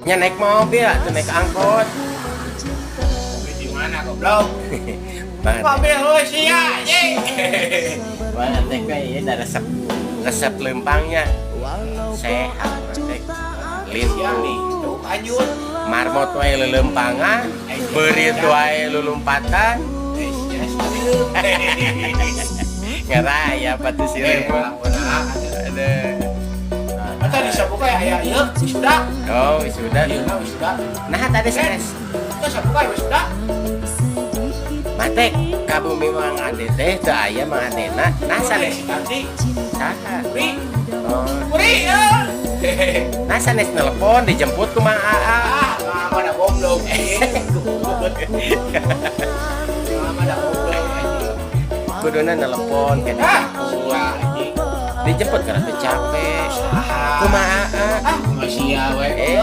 Nya naik mobil atau naik angkot? Mobil di mana, goblok? Mang Mobil heuh sia anjing. Mang Atek mah ieu da resep resep lempangnya. Sehat Atek. Sia nih, Lintu. Tuh anyut. Marmot wae lelempangan, beurit wae lulumpatan, Eh, sia serius. Ngaraya patu Eh, sireum mah. ampun ah. Aduh. Eta disabuka ya aya ieu wisuda. Oh, wisuda. Ieu mah wisuda. Nah, tadi sanes. Itu sabuka wisuda. Matek ka bumi Mang Ade teh teu aya Mang Adena. Nah, sanes Si Tanti, saha? Puri, Oh, Puri ya. nah sanes nelpon dijemput ku Mang Aa. Ah, mama ada goblok. Mama ada goblok anjing. Kuduna nelpon ke Ah, dijemput. sia anjing. Dijemput karena teu capek. Ah, Kumaha Aa? ah, masih ya we. Eh.